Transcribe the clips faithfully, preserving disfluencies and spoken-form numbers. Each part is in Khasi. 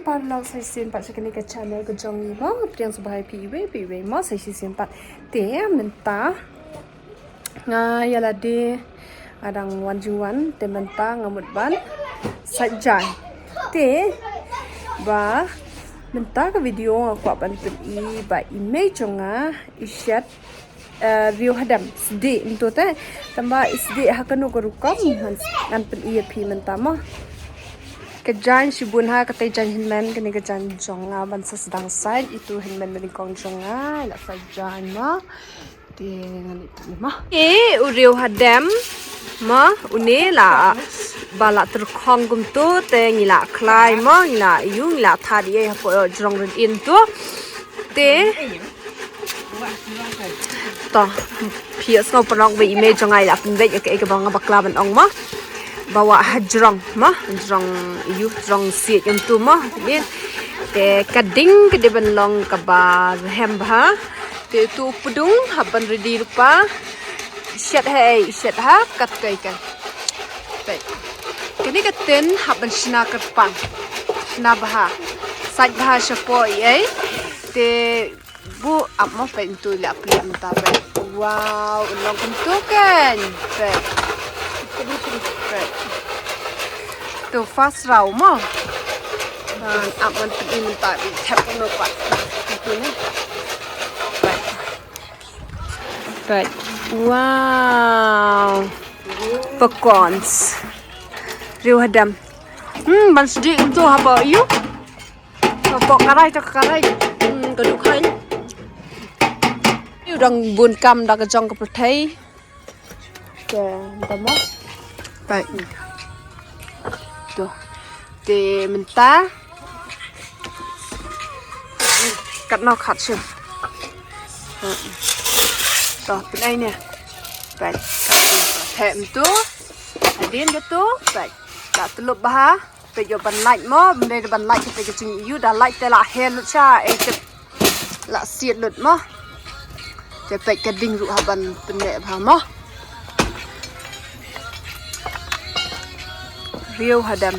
Paralok, sa shisien pat sha kane ka channel ka jong ngi mo, nga pdiang sngewbha ïa phi iwei pa iwei mo, sa shisien pat. Te mynta nga ïa lade, nga dang wan jingwan, te mynta nga mut ban sait jaiñ. Te ba mynta ka video nga kwah ban pyni ba i mei jong nga i shet, eh, riewhadem, sdieh mynta te. Tangba i sdieh ha kano ka rukom, ngan, ngan pyni ïa phi mynta mo. Ka jaiñ shibun ha, kata jaiñ hynmen, kane ka jaiñ jong nga ban sa sdang sait, itu hynmen ba nyngkong jong nga, la sait jaiñ mo. Te ngan ïa pyni mo. E, u riewhadem mo, une la, ba la tyrkhong kumtu, te ngi la khlai mo, ngi la ïuh, ngi la thad ïa hapoh jrong rynïeng tu. Te to, phi ïohsngew paralok ba i mei jong nga i la pynbeit ïa kaei kaba nga bakla ban ong mo. Ba wah ha jrong mo, jrong ïuh, jrong siej kumtu mo. Te ka ding ka dei ban long kaba rhem bha. Te tu u pdung hap ban ready lypa. Shet ha ei, shet ha kat kai kai. Peit. Kane ka tin hap ban shna kyrpang. Shna bha. Sait bha shapoh ei. Te buh ap mo, peit ntu la pli mynta peit. Wow, u long kumtu kan. Peit. Peit. Tu first round mo. Ban ap man peit mynta, peit thep kumno pat. Ntu ne. Peit. Peit. Wow. Pecans. Riewhadem. Hmm, ban sdieh kumtu haba ïuh. Hapoh karai, to karai. Hmm, ka duk khai. Ïuh dang bun kam da ka jong ka pyrthei. Te mynta mo. Peit. To. Te mynta. Katno khat shuh. Ha. To, pynai ne. Peit. Te mynta. Hadien katu. Peit. La tyllup bha. Peit ïoh ban lait mo, ym dei ban lait kata ka jingïuh, da lait te la her lut sha, ei tip la siat lut mo. Te peit ka ding ruh hap ban pynneh bha mo. Riewhadem.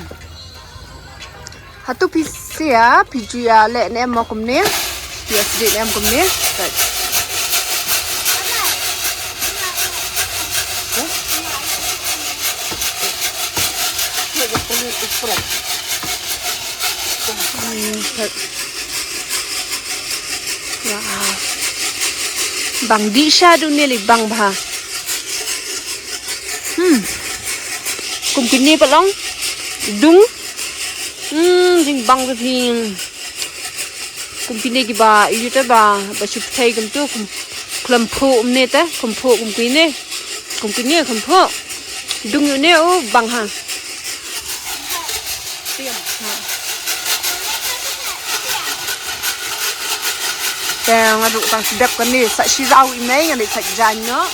Hato phi sngewthuh, phi ju ïa leh ne em mo kumne? Phi ïa sdieh ne em kumne? Peit. Wow. Bang dih sha, dung ne lei bang bha. Hmm. Kum kine pat long. Dung. Hmm, jingbang ka thing. Kum kine kiba ïoh te ba, ba shu pynthei kumtu, kum khlem phuh kumne te, khlem phuh kum kine. Kum kine khlem phuh. Dung ïoh ne u bang ha. Te nga ruh tang sdep kane, sa shi rau i mei, nga dei sa jaiñ noh.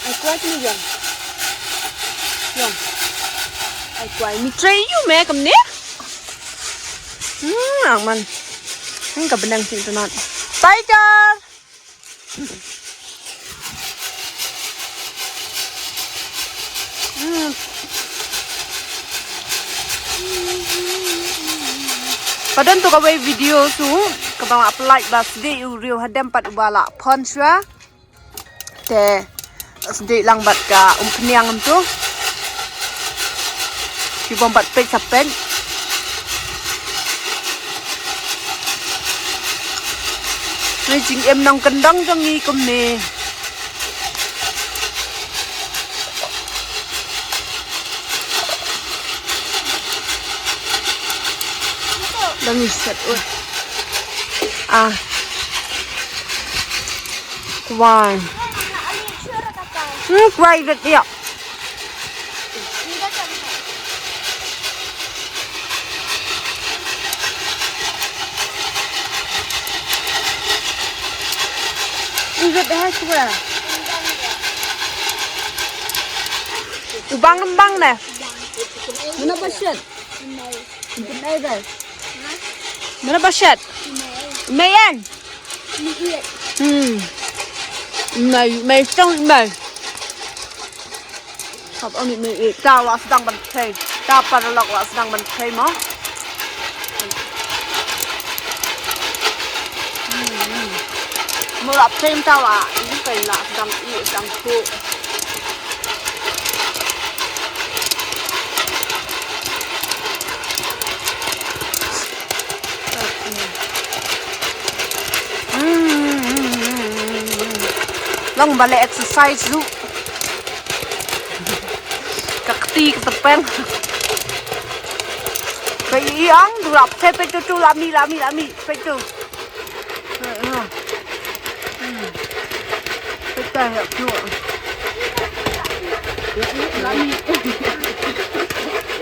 Ai kwai kine jong. Jong. Ai kwai, mi trei ïu me kumne. Hmm, ang man. Hmm, ka bneng sing tynat. Tiger. Hmm. Ba don tu kawei video shuh kaba nga pynlait ba sdie u riewhadem pat uba la pon shuwa. Te sdie lang bad ka umphniang tu. Ki bym pat peit sa peit. Ngi jingim nongkyndong jong ngi kumne. Dang ngi set, uh. Ah. Kwai. Hmm, kwai vet ïa. Vet ha kwai. U bang, u bang ne. Mana ba shet? Mana ba shet? Mei an. Hmm. Mei, mei song mei. Hap ani mei. Ta wa sdang ban pynthei. Ta paralok wa sdang ban pynthei mo. Lap tem tawa, ini kai la dam i dam ku. Long bale exercise lu. Ka kti ka tepeng. Ka i ang du lap te pe tu tu lami lami lami pe tu. Pe ta ya tu. Lami.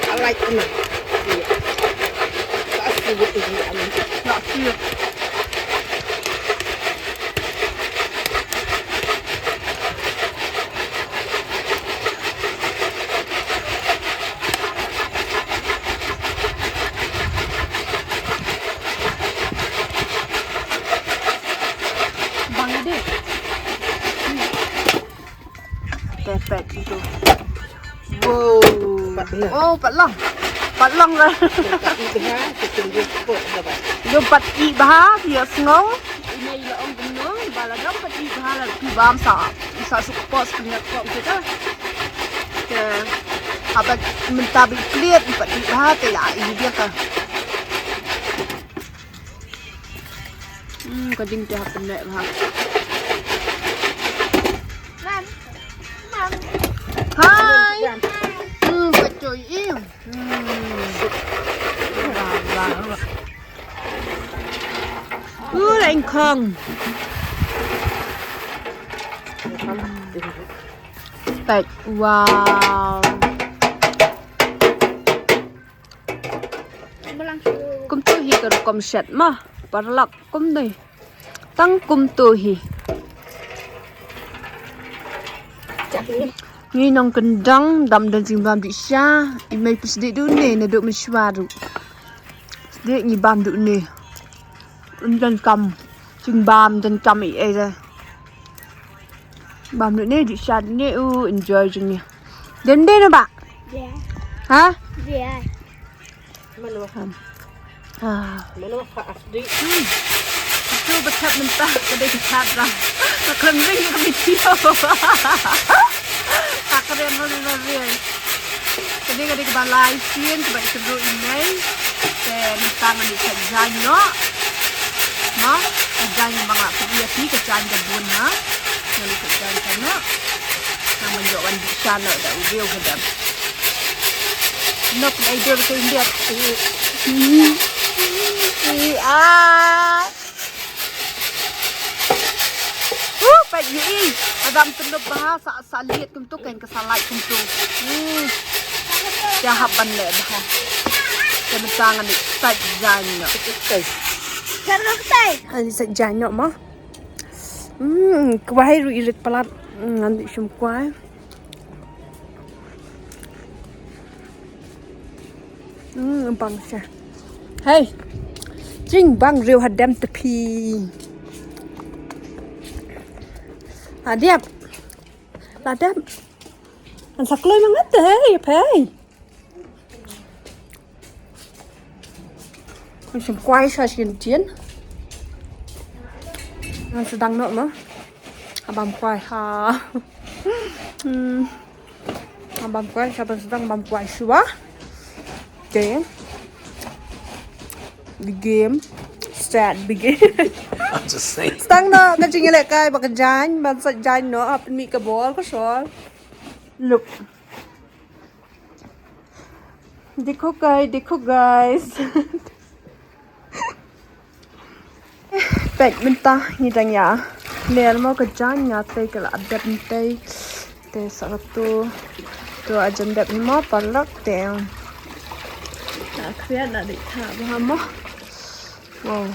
I like them. That's the way it is. That's it. Bang deh. Kepek itu. Wow. Pat lah. Oh, pat long. Pat long lah. Pat i bha, kita tunggu kok dapat. Yo pat i bha, dia sngong. Ine ila ong kumno, ba la dang pat i bha la pi bam sa. Sa suk pos kena kok kita. Ke apa mynta bi pliat pat i bha te la i dia ka. Hmm, ka ding te hap ne bha. Hai. Hmm, ka choi i. Hmm. Ba, ba, ba. Uh, la ing khong. Steak. Wow. Kumtu hi ka rukom shet ma. Paralok kumtu hi. Tang kumtu hi. Ngi nongkyndong dam don jingbam dih sha. I mei pis dih dune naduh mynshuwa ruh. Sdih ngi bam dune. Ym donkam jingbam, donkam i ei re. Bam dune dih sha dune u enjoy jong ngi. Dende na ba? Deh. Ha? Deh. Mano? Ah. Mano ka asdi? Hmm. Itu betat mentah, kedai betat lah. Takkan ring kami tio. Takkan ring ring ring. Kedai kedai kebal lai sien, kebal kedai ini. Te mentang ni kerja nyok. Ma, kerja yang bang lah pergi ati kerja yang bun ha. Yang kerja sana. Nang menjok wan di sana dah udah kedam. Nok dai dur ke India. Ah. Uh, pek ni. Adam tunduk bahasa saliat kumtu kan kesalai kumtu. Hmm. Ya hap ban le bah. Kan tangan ni tak janya. Kan tak. Ani sak janya mah. Hmm, kwai ru irit palat. Hmm, nanti sum kwai. Hmm, bang sha. Hey. Jing bang riu hadem tepi. Adep. Adep. An sakloi mangat hey, hey. Shim kwai sha shin tien. Ngan sedang nok ma. Abam kwai ha. Hmm. Abam kwai sha ban sedang bam kwai shuwa. Okay. The game. Start begin. I'm just saying. Sedang nok ka jingïalehkai ba ka jaiñ ban sa jaiñ noh hap mi ka bol ka shol. Look. Dekho guys, dekho guys. Pek mynta ngi dang ïa ler mo ka jaiñ nga te ka la dep mynta te sa ka tu tu ajan dep mo parlok te. Na kriat na dik tha ba mo. Wow.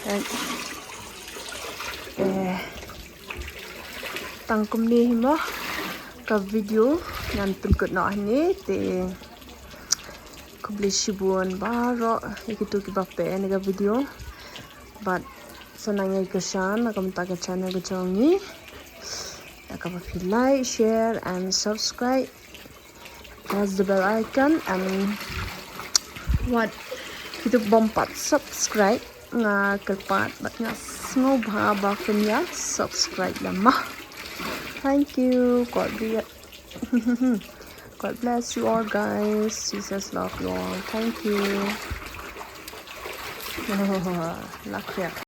Pek. Eh. Tang kumne hi mo ka video ngan pynkut noh hangne te khublei shibun baroh ïa kito kiba peit ïa ka video bad sa nang ïa ka shan na ka bynta ka channel ka jong ngi. Da kaba phi like, share and subscribe. Press the bell icon and what kito bym pat subscribe. nga kyrpad bad nga sngewbha ba phin ïa subscribe lem ma. Thank you. God bless. God bless you all, guys. Jesus love you all. Thank you. Lak ya.